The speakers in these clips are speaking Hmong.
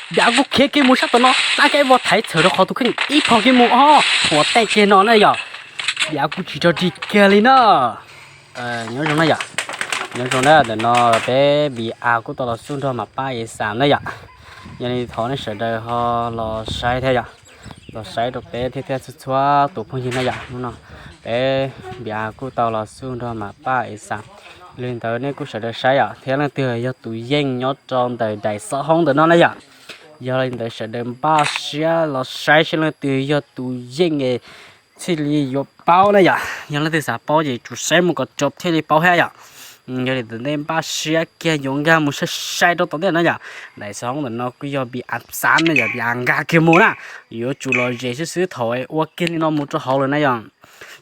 Npia kuj khiav kiag mus sab tom no, tab kav vos thaiv txhawm rau qhov tus kheej ib phom kiag mus os, huam tej kiag no na yom. Npia kuj tsis rog dig kiag li na. Nyob zoo na yom, nyob zoo na, ntawm no peb Npia kuj tau los xub nrog Mas Paj Ixam na yom. Yog li thov nej sawv daws ho los saib thiab yom, los saib rau peb thiab thiab txhua txhua tus phooj ywg na yom. Hnub no peb Npia kuj tau los xub nrog Mas Paj Ixam li ntawd, nej kuj sawv daws saib yom, thiab leej twg yog tus yeej nyob rau ntawm daim xov hoob ntawm no na yom. Yog li ntawd sawv daws npaj siab los saib seb leej twg yog tus yeej es thiaj li yuav paub na yom. Yog leej twg xav paub ces tsum saib mus kom tso thiaj li paub thiab yom. Yog li ntawd nej npaj siab kiag yuav nkag mus saib saib rau tom ntej no yom. Daim xov hoob ntawm no kuj yog Npia xav na yom, Npia nkag kiag mus na. Yuav tsum lom zem xwb xwb thaum ua kiag li no mus rau hauv lawm na yom.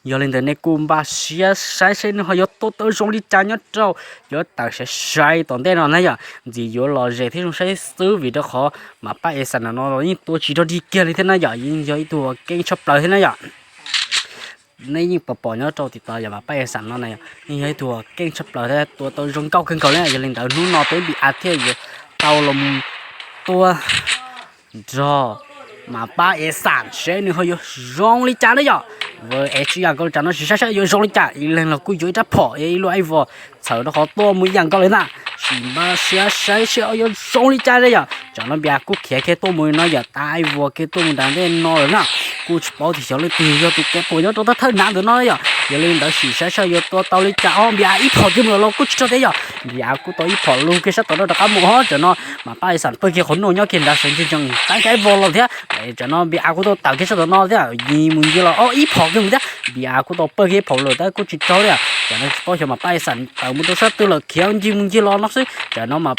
Yog li ntawd nej kuj npaj siab saib seb nws ho yuav tua tau zoo li cas nyob rau, yuav tawm sai sai tom ntej no na yom. Ntxim yuav lom zem thiab zoo saib xwb vim rau qhov Mas Paj Ixam no los yeej tua tsis rog dig kiag li thiab na yom, yeej yog ib tug keej tshaj plaws thiab na yom. Nej yeej pom pom nyob rau tim tod yom, Mas Paj Ixam no na yom, yeej yog ib tug keej tshaj plaws thiab tua tau zoo nkauj kawg nkaus li. Yog li ntawd hnub no peb Npia thiaj yuav tau los mus tua nrog Mas Paj Ixam seb nws ho yuav zoo li cas na yom. Vwm es tsis yam nkaus li, tsam no sim saib saib yuav zoo li cas. Ib leeg los kuj yuav ib rab phom ib lub ib vos txhawm rau qhov tuaj mus ib yam nkaus li ntag. Sim npaj siab saib seb yuav zoo li cas na yom. Tsam no Npia kuj khiav kiag tuaj mus no yom, tab ib vos kiag tuaj mus nram ntej no lawm na. Kuj tsis paub tias xyov leej twg yog tus kev puas nyob rau thawj thawj hnav ntawm no yom. Yog li ntawd sim saib saib yuav tua tau li cas os. Npia ib phom kiag mus lawm los kuj tsis raug thiab yom. Npia kuj tau ib phom lug kiag sab tom no rov qab mus os. Tsam no Mas Paj Ixam pawg kiag qhov nuj nyob kiag nrad sawv ntsug ntsees tab kav ib vos los thiab. Tsam no Npia kuj tau tawm kiag sab tom no thiab, yig mus ncig los ob ib phom kiag mus thiab. Npia kuj tau pawg kiag ib phom lawm tab kuj tsis raug thiab. Tsam no tsis paub xyov Mas Paj Ixam tawm mus rau sab twg lawm, khiav ncig mus ncig los no xwb. Tsam no mas,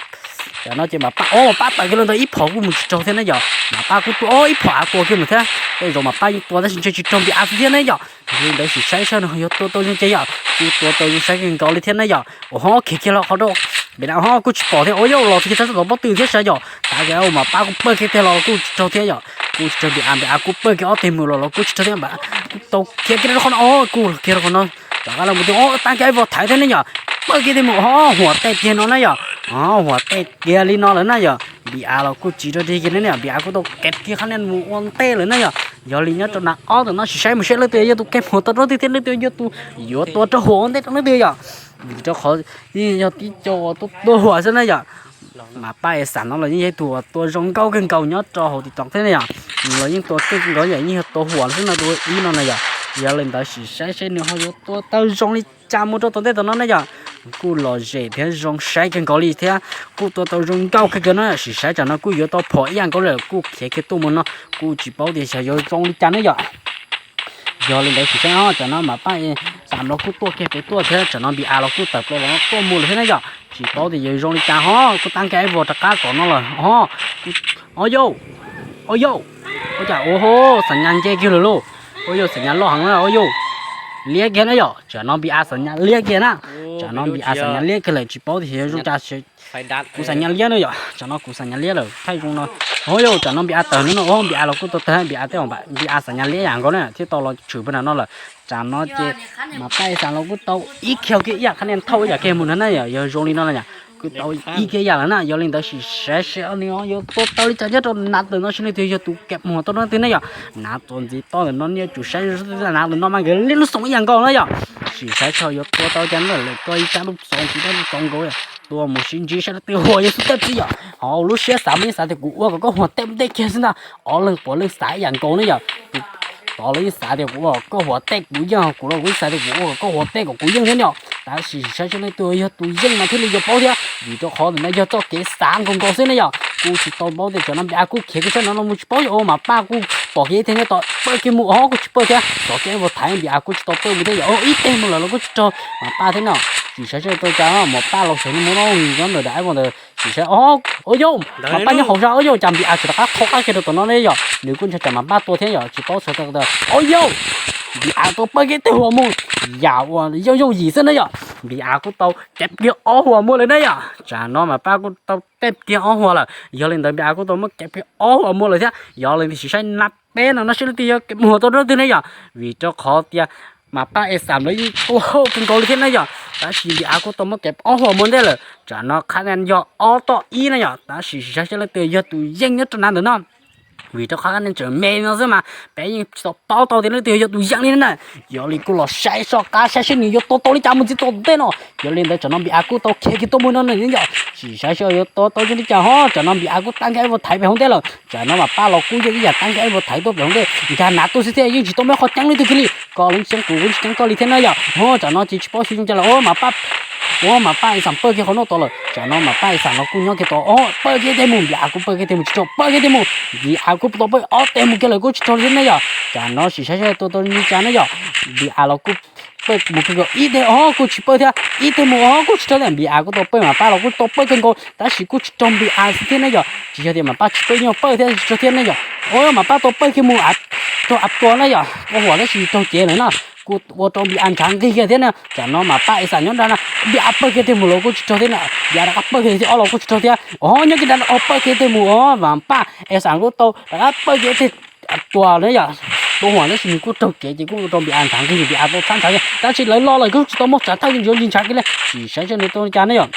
tsam no ces Mas Paj, o, Mas Paj tawm kiag los ntawd ib phom kuj mus tsis raug thiab na yom. Mas Paj kuj tua ob ib phom av tua kiag mus thiab. Tej zaum Mas Paj yeej tua tab sis ntshe tsis raug Npia xwb thiab na yom. Yog li ntawd sim saib saib nws yuav tua tau zoo cas yom. Kuj tua tau zoo saib kawg nkaus li thiab na yom. Ua ho khiav kiag los qhov rau Npia ho kuj tsis pom thiab. Ua yauj los kiag tau sab tom pob tw thiab sav yom. Tav kev Mas Paj kuj pawg kiag tiag los kuj tsis raug thiab yom. Kuj tsis raug Npia, Npia kuj pawg kiag ob teg mus los los kuj tsis raug thiab. Mas kuj tau khiav kiag rau qhov no, o, kuj los kiag rau qhov no. Rov qab los mus tias o, tab kiag ib vos thaiv thiab ne yom. Pawg kiag tiag mus ho huam tej kiag no na yom. O, huam tej kiag li no lawm na yom. Npia los kuj tsis rog dig kiag ne yom, Npia kuj tau kev kiag qhab nia mus ua ntej lawm na yom. Yog li nyob rau nram ob ntawm no sim saib mus seb leej twg yog tus kev muag tau rau leej twg thiab leej twg yog tus yuav tua rau huam ua ntej rau leej twg yom. Vim rau qhov yeej yog tib co uas tuaj tua huam xwb na yom. Mas Paj Ixam no los yeej yog ib tug uas tua zoo nkauj kawg nkaus nyob rau hauv TikTok thiab ne yom. Los yeej tua kawg nkaus yom, yeej yog tua huam xwb no tus ib no na yom. Yog li ntawd sim saib seb nws ho yuav tua tau zoo li cas mus rau tom ntej tom no na yom. Kuj lom zem thiab zoo saib kawg nkaus li thiab kuj tua tau zoo nkauj kawg nkaus no. Sim saib tsam no kuj yuav tau phom ib yam nkaus lawm, kuj khiav kiag tuaj mus no, kuj tsis paub tias xyov yuav zoo li cas ne yom. Yog li ntawd sim saib tsam no Mas Paj Ixam los kuj tuaj kiag pem tuaj thiab tsam no Npia los kuj tawm plaws los tuaj mus lawm thiab ne yom. Tsis paub tias yuav zoo li cas ho, kuj tab kiag ib vos rov qab tom no lawm ho. O yauj, o yauj, ua cas ua ho, xam nyas nce kiag lawm lauj. O yauj, xam nyas loj heev na o yauj. Liab kiag na yom, tsam no Npia xam nyas liab kiag na. Tsam no Npia xam nyas liab kiag lawm tsis paub tias xyov yuav zoo cas. Kuv xam nyas liab na yom, tsam no kuv xam nyas liab lawm thaij zoo no. O yauj, tsam no Npia tawg no no, Npia los kuj tau tawg, Npia tej, Npia xam nyas liab yam nkaus na thiaj tau los tshwm pem no lawm. Tsam no ces Mas Paj Ixam los kuj tau ib khiav kiag ib yam qhab nia thauj ib yam kiag mus no na yom, yog zoo li no na yom. Kuj tau ib kiag yam lawm na. Yog li ntawd sim saib seb nws yuav tua tau li cas nyob rau nav ntawm no seb leej twg yog tus kev muag tau leej twg ne yom. Nav txuas ntxiv toj ntawm no nej yuav tsum saib nav ntawm no mas nkawd liab lub xoom ib yam nkaus na yom. Sim saib seb yuav tua tau li cas na, lawv tua ib rab lub xoom tsis rab lub xoom nkaus. Tua mus sib ntsib saib leej twg huam yus xub thawj txij yom. Ho lub siab xav mas yeej xav tias kuv ua kom koj huam tej mus tej kiag xwb ntag. Ob leeg puav leej xav ib yam nkaus ne yom. Tod los yeej xav tias kuv ua kom koj huam tej kuv yeej, kuv los kuv yeej xav tias kuv ua kom koj huam tej kom kuv yeej thiab ne yom. Tab sis saib seb leej twg yog tus yeej mas thiaj li yuav paub thiab, vim rau qhov ntawm no yog txoj kev xav nkaus nkaus xwb ne yom. Kuj tsis tau paub tias tsam no Npia kuj khiav kiag sab no no mus tsis paub yom. Mas Paj kuj pom kiag ib teg nyob tom, pawg kiag mus ho kuj tsis pawg thiab, txog kiag ib vos thaiv Npia kuj tsis tau pawg mus thiab yom. Ib teg mus lawm los kuj tsis raug Mas Paj thiab no. Sim saib seb tua cas Mas Paj los xeev no mus no nyob ntawm daim ib vos ntawd. Sim saib, o yauj, Mas Paj nyob hauv sab, o yauj, cas Npia tseem rov qab thau qab kiag rau tom no ne yom. Nws kuj ntshai tsam Mas Paj tua thiab yom, tsis paub sawv tau. O yauj, Npia tua pawg kiag teg huam mus, yam uas yauj yauj yim xwb na yom. Npia kuj tau kev kiag ob huam muag lawm na yom. Tsam no Mas Paj kuj tau teb kiag ob huam lawm, yog li ntawd Npia kuj tau muab kev kiag ob huam muag lawm thiab. Yog li ntawd sim saib nab peb no no seb leej twg yog kev muag tau leej twg ne yom. Vim rau qhov tias Mas Paj Es Xam lawv yeej tua hauj kawg nkaus li thiab na yom, tab sis Npis Av kuj tau muab kev ob huam mus ntej lawm. Tsam no qhab ne yog ob toj ib na yom, tab sis sim saib seb leej twg yog tus yeej nyob rau na ntawm no. Vim rau qhov qhab ne tseem me no xwb mas peb yeej tsis tau paub tau tias leej twg yog tus yeej li na. Yog li kuj los saib soj qab saib seb nws yuav tua tau li cas mus txij tom ntej no. Yog li ntawd tsam no Npis Av kuj tau khiav kiag tuaj mus no na yom, sim saib seb yuav tua tau li cas ho. Tsam no Npis Av kuj tab nkag ib vuag thaiv pem hauv ntej lawm. Tsam no Mas Paj los kuj yeej ib yam tab nkag ib vuag thaiv tuaj pem hauv ntej, nkag nav tuaj xwb thiab yeej tsis tau muaj qhov ceeb li twg kiag li. Koj lub ceeb kuv lub tsis ceeb koj li thiab na yom. Ho tsam no ces tsis paub xyov zoo cas lawm, ua Mas Paj, ua Mas Paj Es Xam pawg kiag qhov no tod lawm. Tsam no Mas Paj Es Xam los kuj nyob kiag tod, o, pawg kiag tej mus, Npis Av kuj pawg kiag tej mus tsis tau, pawg kiag tej mus. Npis Av kuj tau pawg ob teg mus kiag lawm kuj tsis raug li thiab na yom. Tsam no sim saib seb tua tau li cas na yom. Npis Av los kuj pawg mus kiag ib teg, o, kuj tsis pawg thiab, ib teg mus, o, kuj tsis raug thiab. Npis Av kuj tau pawg, Mas Paj los kuj tau pawg kawg nkaus tab sis kuj tsis raug Npis Av xwb thiab na yom. Tsis yog tias Mas Paj tsis pawg, yeej pawg thiab tsis raug thiab na yom. O, Mas Paj tau pawg kiag mus, raug Av Tuas na yom, ua huam tab sis raug cev lawm na. Kuj ua rau Npis Av ntshav nqig kiag thiab na. Tsam no Mas Paj Es Xam nyob nrad na, Npis Av pawg kiag tej mus los kuj tsis raug thiab na, Npis Av rov qab pawg kiag thiab, ob los kuj tsis raug thiab. O, nyob kiag nrad, o, pawg kiag tej mus, o, Mas Paj Es Xam kuj tau rov qab pawg kiag tej Tuas na yom. Tua huam tab sis nws kuj raug cev ces kuj ua rau Npis Av ntshav nqig, Npis Av tau txhab ntshav kiag tab sis lawv lo lawm kuj tsis tau muaj tsav thawj yuav ntsis ntshav kiag li. Sim saib seb nws tua li cas na yom.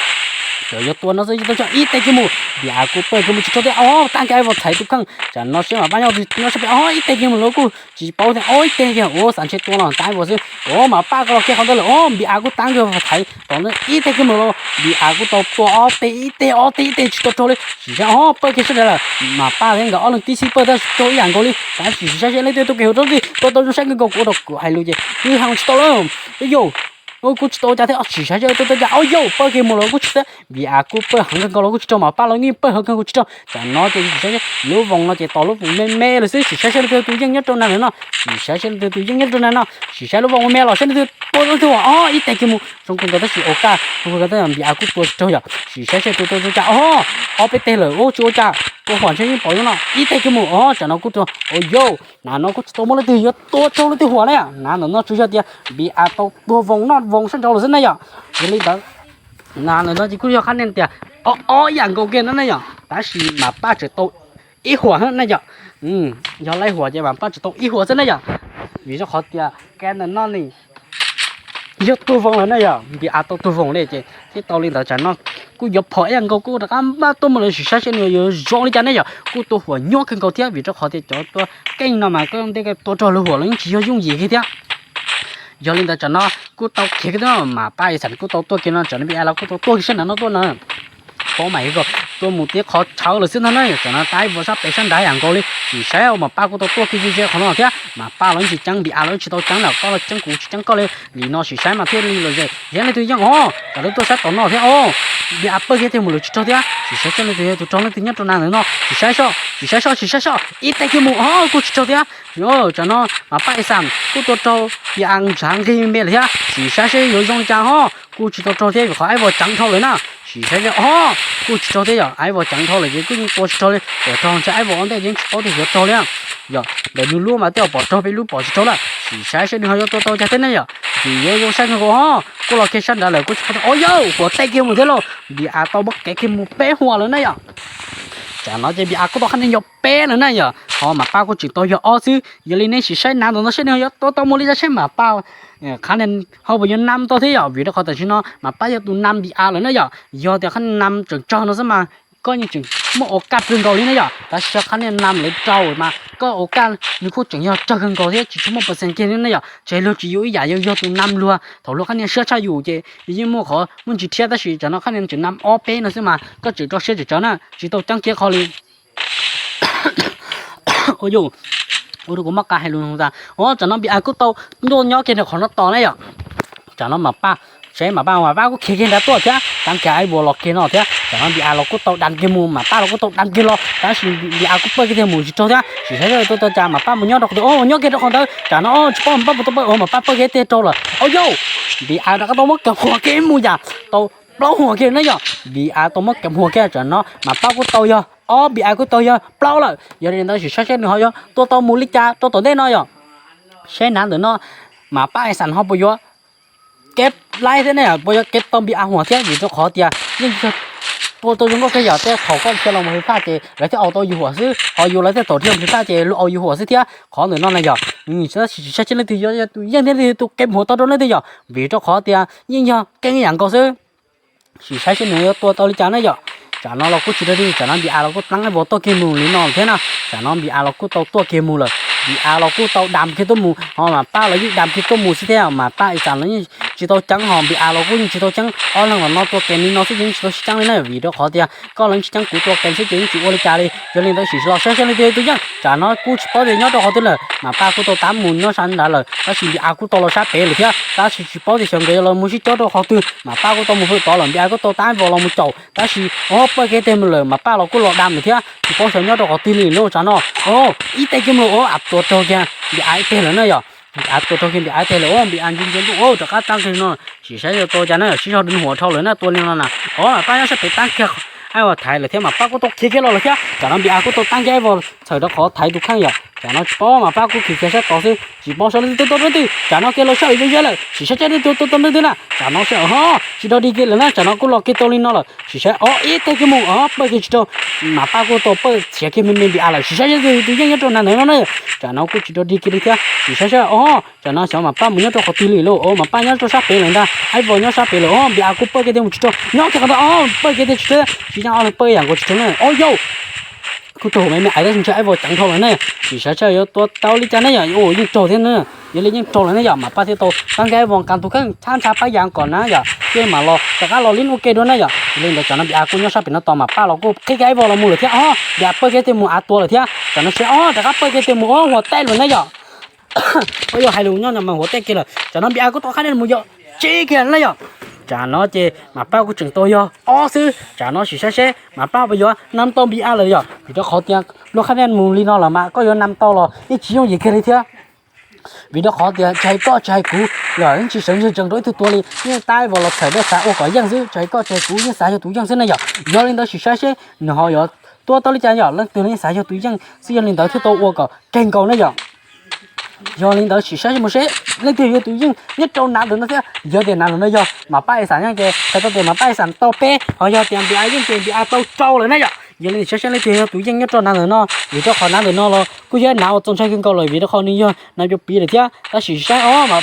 Tseem yuav tua no xwb, tua tso ib teg kiag mus, Npis Av kuj pawg kiag mus tsis raug thiab, o, tab nkag ib vuag thaiv tus kheej. Tsam no seb Mas Paj nyob tus nyob sab pem, o, ib teg kiag mus los kuj tsis paub thiab, o, ib teg kiag, ua xav ntshe tua los tab ib vuag xwb. O, Mas Paj kuj los kiag qhov ntawd lawm, o, Npis Av kuj tab nkag vuag thaiv tom ntej ib teg kiag mus los, Npis Av kuj tau tua ob teg, ib teg ob teg ib teg tsis tau raug li. Sim saib, o, pawg kiag sab nrad lawm, Mas Paj thiab nkawd ob leeg tib xib pawg tab sis raug ib yam nkaus li. Tab sis sim saib seb leej twg tua kiag hauv rau twg, tua tau zoo saib kawg nkaus kuv ua rau kuv hais lus ces wb hais tsis tau lawm. Yau, kuj tsis tau cas thiab, sim saib seb tua tau cas, o yau, pawg kiag mus los kuj tsis tau, Npis Av kuj pawg heev kawg nkaus los kuj tsis raug, Mas Paj los yeej pawg heev kawg kuj tsis raug. Tsam no ces sim saib lub voos no ces tos lub voos me me lawm xwb, sim saib seb leej twg tus yeej nyob rau na ntawm no, sim saib seb leej twg tus yeej nyob rau na no, sim saib lub voos me los seb leej twg tua leej twg, o, ib teg kiag mus zoo kawg nkaus tab sis ua kaj, zoo kawg nkaus tab Npis Av kuj tua tsis raug yom, sim saib seb tua tau cas, o, ob peb teg lawm, o, tsis ua cas, tua huam ntshe yeej pom zoo no, ib teg kiag mus, o, tsam no kuj tua, o yau, na no kuj tsis tau muaj leej twg yuav tua raug leej twg huam na, na ntawm no tsuas yog tias Npis Av tau tuag voos noj voos sab nraud lawm xwb na yom. Yog li ntawd, na ntawm no ces kuj yog qhab ne tias ob ob yam nkaus kiag no na yom, tab sis Mas Paj tseem tau ib huam na yom. Yog laij huam ces Mas Paj tseem tau ib huam xwb na yom, vim rau qhov tias ka ntawm no ne yog tuag voos lawm na yom, Npis Av tau tuag voos li ces thiaj tau li ntawd. Tsam no kuj yuav phom ib yam nkaus kuj rov qab npaj tuaj mus lawm, sim saib seb nws yuav zoo li cas ne yom. Kuj tua huam nyuaj kawg nkaus thiab, vim rau qhov tias cov tua keej no mas koj ntej tua raug lawv huam los yeej tsis yog yooj yim kiag thiab. Yog li ntawd tsam no kuj tau khiav kiag tuaj, Mas Paj Es Xam kuj tau tuaj kiag no, tsam no Npis Av los kuj tau tuaj kiag sab nram no tuaj na. Paub mas ib zaug tuaj mus tib qhov tshawv lawm xwb ntag na, tsam no tab ib vuag sab pem sab nrad yam nkaus li. Sim saib Mas Paj kuj tau tuaj kiag ze ze qhov no thiab, Mas Paj los yeej tsis ceeb, Npis Av los yeej tsis tau ceeb lawm, koj los ceeb kuv tsis ceeb koj li. Li no sim saib mas thiaj li lom zem, yog leej twg yeej os, kom lawv tuaj saib tom no thiab os. Npis Av pawg kiag tej mus lawm tsis raug thiab, sim saib seb leej twg yog tus raug, leej twg nyob rau na ntawm no. Sim saib soj, sim saib soj, sim saib soj, ib teg kiag mus os, kuj tsis raug thiab. Tsam no Mas Paj Es Xam kuj tua raug Npis Av ntshav nqig me lawm thiab, sim saib seb yuav zoo li cas ho. Kuj tsis tau raug thiab vim qhov ib vuag ceev dhau lawm na. Sim saib seb, o, kuj tsis raug thiab yom, ib vuag ceev dhau lawm ces kuj yeej tua tsis raug li, pom raug ntshe ib vuag ua ntej yeej tsis paub tias yuav raug li. Yog ntawm nws lub mas tej zaum pom raug peb lub pom tsis raug lawm, sim saib seb nws ho yuav tua tau cas thiab ne yom. Vim yuav zoo saib kawg nkaus ho, kuj los kiag sab nrad lawm kuj tsis paub tias, o yau, huam tej kiag mus thiab lauj, Npis Av tau muab kev kiag mus peb huam lawm na yom. Tsam no ces Npis Av kuj tau qhab ne yog peb lawm na yom, ho Mas Paj kuj tseem tau yog ob xwb. Yog li nej sim saib nav ntawm no seb nws ho yuav tua tau mus li cas seb Mas Paj qhab ne ho puas yuav nam tau thiab yom, vim rau qhov tam sim no Mas Paj yog tus nam Npis Av lawm na yom. Yog tias qhab ne nam tseem tsawg no xwb mas koj yeej tseem muaj ua kaj kawg nkaus li na yom, tab sis yog qhab ne nam lawv rau mas koj ua kaj nws kuj tseem yog tsawg kawg nkaus thiab tsis tshua muaj percent kiag li na yom, tseg luag tsis yuav ib yam yog yog tus nam luag, thaum luag qhab ne siab tshaj yus ces yeej muaj qhov muaj ntsis thiab, tab sis tsam no qhab ne tseem nam ob peb no xwb mas koj tseem rau siab tseem tsawv na, tsis tau ceeb kiag qhov li. Ua rau kuv mob qa hais lus tas, o, tsam no Npis Av kuj tau ntuj nyob kiag nram qhov no tos na yom. Tsam no Mas Paj, seb Mas Paj, Mas Paj kuj khiav kiag nrad tuaj thiab, tab kiag ib vuag los kiag no thiab. Tsam no Npis Av los kuj tau dam kiag mus, Mas Paj los kuj tau dam kiag los, tab sis Npis Av kuj pawg kiag tiag mus tsis raug thiab. Sim saib tua tau cas Mas Paj mus nyob rau qhov twg, o, nyob kiag rau qhov ntawd. Tsam no, o, tsis paub Mas Paj puas tau pawg, o, Mas Paj pawg kiag tiag raug lawm. O yau, Npis Av rov qab tau muab kev huam kiag mus yam tau plaub huam kiag na yom. Npis Av tau muab kev huam kiag, tsam no Mas Paj kuj tau yog ob, Npis Av kuj tau yog plaub lawm. Yog li ntawd sim saib seb nws ho yuav tua tau mus li cas rau tom ntej no yom. Seb nav ntawm no Mas Paj Es Xam ho puas yuav kev laib thiab ne, puas yuav kev tau Npis Av huam thiab, vim rau qhov tias yeej yog tua tau zoo nkauj kawg yom. Tej thaum koj dhia los mus hwv phaj ces lawv thiaj au tau yus huam xwb, ho yus lawv thiaj thaum dhia mus hwv phaj ces luag au yus huam xwb thiab. Qhov ntawm no na yog, tab sis saib seb leej twg yuav tus yeej thiab leej twg tus qe muag tau rau leej twg yom, vim rau qhov tias yeej yog keeb ib yam nkaus xwb. Sim saib seb nws yuav tua tau li cas na yom. Tsam no los kuj tsis rau dig, tsam no Npis A los kuj tab vos tuaj kiag mus li no thiab na. Tsam no Npis A los kuj tau tuaj kiag mus lawm, Npis A los kuj tau dam kiag tuaj mus, ho Mas Paj los yeej dam kiag tuaj mus xwb thiab. Mas Paj ib xam los yeej tsis tau ceeb, ho Npis A los kuj yeej tsis tau ceeb. Ob leeg los no tua kiag li no xwb ces yeej tsis tau sib ceeb li na, vim rau qhov tias koj los yeej tsis ceeb kuv tua kiag xwb ces yeej tsis ua li cas li. Yog li ntawd sim los saib seb leej twg tus yeej. Tsam no kuj tsis paub tias nyob rau qhov twg lawm, Mas Paj kuj tau tab mus nyob sab nrad lawm, tab sis Npis A kuj tau los sab pem lawm thiab, tab sis tsis paub tias xyov nkawd yuav los mus sib cob rau qhov twg. Mas Paj kuj tau mus hwj tod lawm, Npis A kuj tau tab vos los mus caum, tab sis o pawj kiag tej mus lawm, Mas Paj los kuj los dam lawm thiab, tsis paub xyov nyob rau qhov twg li lauj. Tsam no o ib teg kiag mus lawm, o av tuag raug kiag Npis A ib teg lawm na yom. Av tuag raug kiag Npis A ib teg lawm, o Npis A ntsia ntsia ntuj, o rov qab tab kiag no, sim saib yuav tua cas na yom. Sib zog dwb huam dhau lawm na, tua li no na. O Mas Paj nyob sab pem tab kiag, ab vos thaiv lawm thiab, Mas Paj kuj tau khiav kiag los lawm thiab. Tsam no Npis A kuj tau tab kiag ab vos txhawm rau qhov thaiv tus kheej yom. Tsam no tsis paub, Mas Paj kuj khiav kiag sab tod xwb, tsis paub sawv leej twg tua tau leej twg. Tsam no kiag los sab ib zeb lawm, sim saib seb leej twg tua tau leej twg na. Tsam no sab ho tsis rau dig kiag lawm na, tsam no kuj los kiag tau li no lawm, sim saib o ib teg kiag mus o pawj kiag tsis raug, Mas Paj kuj tau pawj txiav kiag me me Npis A lawm, sim saib seb tus yeej nyob rau nag ntawd no na. Tsam no kuj tsis rau dig kiag li thiab, sim saib seb o tsam no xyov Mas Paj mus nyob rau qhov twg li lauj. O Mas Paj nyob rau sab pem lawm ntag, ab vos nyob sab pem lawm, o Npis A kuj pawj kiag tiag mus tsis raug, nyob kiag qhov ntawd o pawj kiag tiag tsis raug, tsis yeej ob leeg pawj yam nkaus tsis raug na. O yau, kuj raug me me ais tab sis ntshe ab vos ceev dhau lawm ne, sim saib seb yuav tua tau li cas ne yom. O yeej raug thiab na, yog li yeej raug lawm ne yom. Mas Paj thiaj tau tab kiag ab vos nqa tus kheej tshab ntsha pab yam kom na yom, thiaj mam los rov qab los lib ua ke dua na yom. Yog li ntawd tsam no Npis A kuj nyob sab pem no tos, Mas Paj los kuj qhib kiag ab vos los mus lawm thiab o, Npis A pawj kiag tiag mus av tuag lawm thiab. Tsam no sim saib o rov qab pawj kiag tiag mus o huam tej lawm na yom. O yog hais lus nyob no mas huam tej kiag lawm, tsam no Npis A kuj tau qab nej mus yog tsib kiag na yom. Tsam no ces Mas Paj kuj tseem tau yog ob xwb, tsam no sim saib seb Mas Paj puas yuav nam tau Npis A lawm yom. Vim rau qhov tias luag qhab nej mus li no lawm mas koj yuav nam tau los yeej tsis yooj yim kiag li thiab. Vim rau qhov tias tsis hais koj tsis hais kuv los yeej tsis sawv ntsug tsees rau ib tug tua li, yeej tab vos los txhawm dej xav ua kom yeej xwb, tsis hais koj tsis hais kuv yeej xav yog tus yeej xwb na yom. Yog li ntawd sim saib seb nws ho yuav tua tau li cas yom, leej twg los yeej xav yog tus yeej xwb, yog li ntawd thiaj tau ua kom kawg nkaus na yom. Yog li ntawd sim saib seb mus seb leej twg yog tus yeej nyob rau nav ntawm no thiab. Yog tias nav ntawm no yog Mas Paj ib xam yeej ces txhais tau tias Mas Paj ib xam tau peb, ho yog tias Npis A yeej ces Npis A tau rau lawm na yom. Yog li saib seb leej twg yog tus yeej nyob rau nav ntawm no, vim rau qhov nav ntawm no los kuj yog nav uas txaus ntshai kawg nkaus lawm vim rau qhov nws yog nav cov piv lawm thiab. Tab sis saib o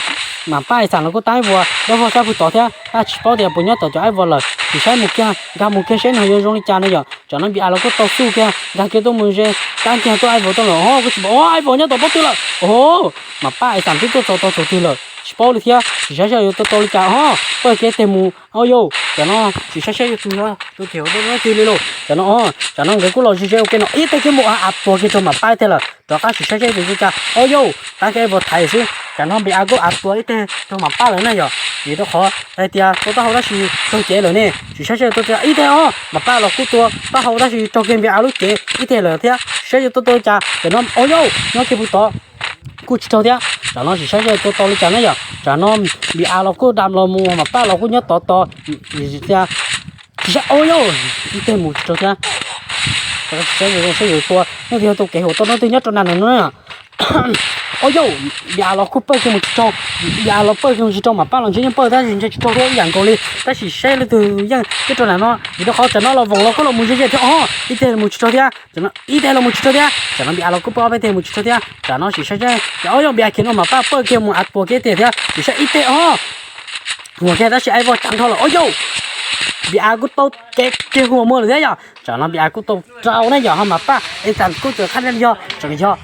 Mas Paj ib xam los kuj tab ab vos dawb vog sab pug tod thiab, tab tsis paub tias puas nyob tom cov ab vos lawm. Sim saib mus kiag nkag mus kiag seb nws yuav zoo li cas na yom. Tsam no Npis A los kuj tau xub kiag nkag kiag tuaj mus ze, tab kiag tuaj ab vos tuaj lawm o kuj tsis pom o ab vos nyob tom pob tw lawm o. Mas Paj ib xam twb tuaj txog tau thaum twg lawm tsis paub li thiab, sim saib seb yuav tua tau li cas o. Pawj kiag tiag mus o yau, tsam no sim saib seb yog tus yog tus tiag tus twg li lauj. Tsam no o, tsam no nkawd kuj los ze ze ua ke no ib teg kiag mus av tuag kiag raug Mas Paj ib teg lawm, rov qab sim saib seb tus tua cas o yau, tab kiag ab vos thaiv xwb. Tsam no Npis A kuj av tuag ib teg raug Mas Paj lawm na yom. Vim rau qhov hais tias tua taub hau tab sis raug cev lawm ne, sim saib seb tua ib teg o, Mas Paj los kuj tua taub hau tab sis raug kiag Npis A lub cev ib teg lawm thiab, sim saib yuav tua tau li cas. Tsam no o yau, nyob kiag pug tod kuj tsis raug thiab. Tsam no sim saib seb tua tau li cas na yom. Tsam no Npis A los kuj dam los mus, Mas Paj los kuj nyob tod tod, tias sim saib o yau, ib teg mus tsis raug thiab. Saib yuav tua, nej twg yog tus kev huam tau no twg nyob rau nag ntawm no na. O yau, Npis A los kuj pawj kiag mus tsis raug, Npis A los pawj kiag mus tsis raug, Mas Paj los ntshe yeej pawj tab sis ntshe tsis raug thiab ib yam nkaus li. Tab sis saib leej twg yeej nyob rau nag no, vim rau qhov tsam no los voos los kuj los mus ze ze thiab o, ib teg mus tsis raug thiab, ib teg los mus tsis raug thiab. Tsam no Npis A los kuj pawj ob peb teg mus tsis raug thiab. Tsam no sim saib seb, o yau, Npis A khiav no Mas Paj pawj kiag mus av tuag kiag ib teg thiab, sim saib ib teg o. Huam kiag tab sis ab vos ceev dhau lawm o yau. Npis A kuj tau kev kiag huam muag lawm thiab yom. Tsam no Npis A kuj tau rau na yom, ho Mas Paj ib xam kuj tseem qhab nej yog tseem yog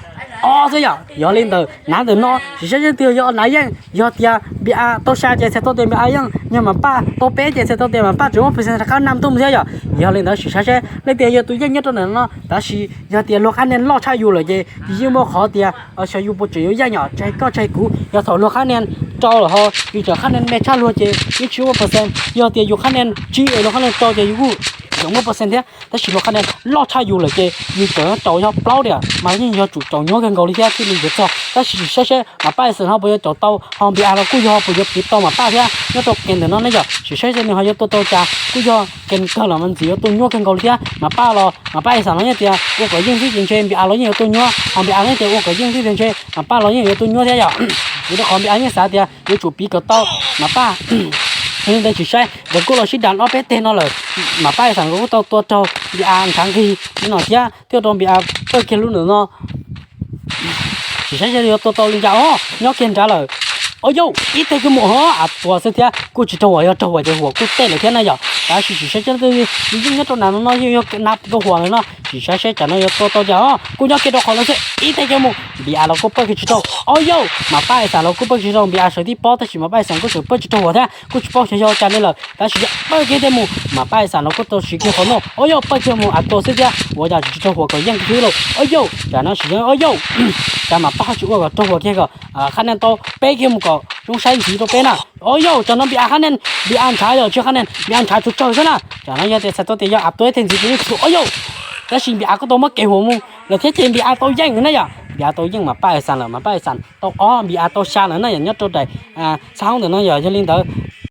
ob xwb yom. Yog li ntawd nav ntawm no sim saib seb twg yog nav yeej, yog tias Npis A tau sai ces txhais tau tias Npis A yeej, yog Mas Paj tau peb ces txhais tau tias Mas Paj tseem muaj percent rov qab nam tuaj mus thiab yom. Yog li ntawd sim saib seb leej twg yog tus yeej nyob rau ntawm no, tab sis yog tias luag qhab nej loj tshaj yus lawm ces yeej muaj qhov tias xyov yus puas tseem yuav yeej yom, tsis hais koj tsis hais kuv. Yog thaum luag qhab nej rau lawm ho yus tseem qhab nej me tshaj luag ces yeej tsis muaj percent, yog tias yus qhab nej tsib es luag qhab nej rau ces yus kuj tseem muaj percent thiab. Tab sis luag qhab nej loj tshaj yus lawm ces yus tseem yuav caum yog plaub diam mas yeej yog tsum caum nyuab kawg nkaus li thiab thiaj li yuav txog. Tab sis saib seb Mas Paj ib xam ho puas yuav caum tau, ho Npis A los kuj yog ho puas yuav piv tau Mas Paj thiab nyob rau kev ntawm no ne yom. Sim saib seb nws ho yuav tua tau cas, kuj yog kev kawg los mas ntxim yuav tua nyuab kawg nkaus li thiab. Mas Paj los Mas Paj ib xam los yeej tias ua kom yeej xwb ces ntshe Npis A los yeej yuav tua nyuab, ho Npis A los yeej tias ua kom yeej xwb ces ntshe Mas Paj los yeej yuav tua nyuab thiab yom. Vim rau qhov Npis A yeej xav tias yuav tsum piv kom tau Mas Paj. Yog li ntawd tsis saib nkawd kuj los sib dam ob peb teg no lawm, Mas Paj Xas nkawd kuj tau tua raug Npis A ntshav nqig li no thiab thiaj rau Npis A pawg kiag lub ntawm no. Tsis saib seb yuav tua tau li cas os, nyob kiag nrad lawm. Au yau, ib teg kiag mus ho av tuag xwb thiab kuj tsis raug huam, yog raug huam ces huam kuj tej lawm thiab na yom. Tab sis tsis saib seb yeej nyob rau nram no no yeej yog nab rau huam lawm no, tsis saib seb tsam no yuav tua tau cas os, kuj nyob kiag rau qhov lawm xwb, ib teg kiag mus Npis A los kuj pawg kiag tsis raug. Au yau, Mas Paj Xas los kuj pawg tsis raug, Npis A sawv tib pob tab sis Mas Paj Xas kuj tseem pawg tsis raug huam thiab kuj tsis paub xyov yog cas li lawm tab sis yog pawg kiag tej mus Mas Paj Xas los kuj tau siv kiag qhov no. Au yau, pawg kiag mus av tuag xwb thiab ua cas tsis raug huam kom yeej kiag lauj. Au yau, tsam no sis yeej au yau, tsam Mas Paj tsis ua kom raug huam kiag kom qhab nees tau peb kiag mus kom zoo saib ntxiv rau peb na. Au yau, tsam no Npis A qhab nees, Npis A ntshav yog tsis qhab nees, Npis A ntshav tsuag tsawg xwb na. Tsam no yog tias txhais tau tias yog av tuag ib teg ntxiv ces yeej tsis, au yau, tab sis Npis A kuj tau muab kev huam mus lawm thiab ces Npis A tau yeej na yom, Npis A tau yeej Mas Paj Xas lawm, Mas Paj Xas tau ob, Npis A tau xya lawm na yom, nyob rau daim xab hoob ntawm no yom. Yog li ntawd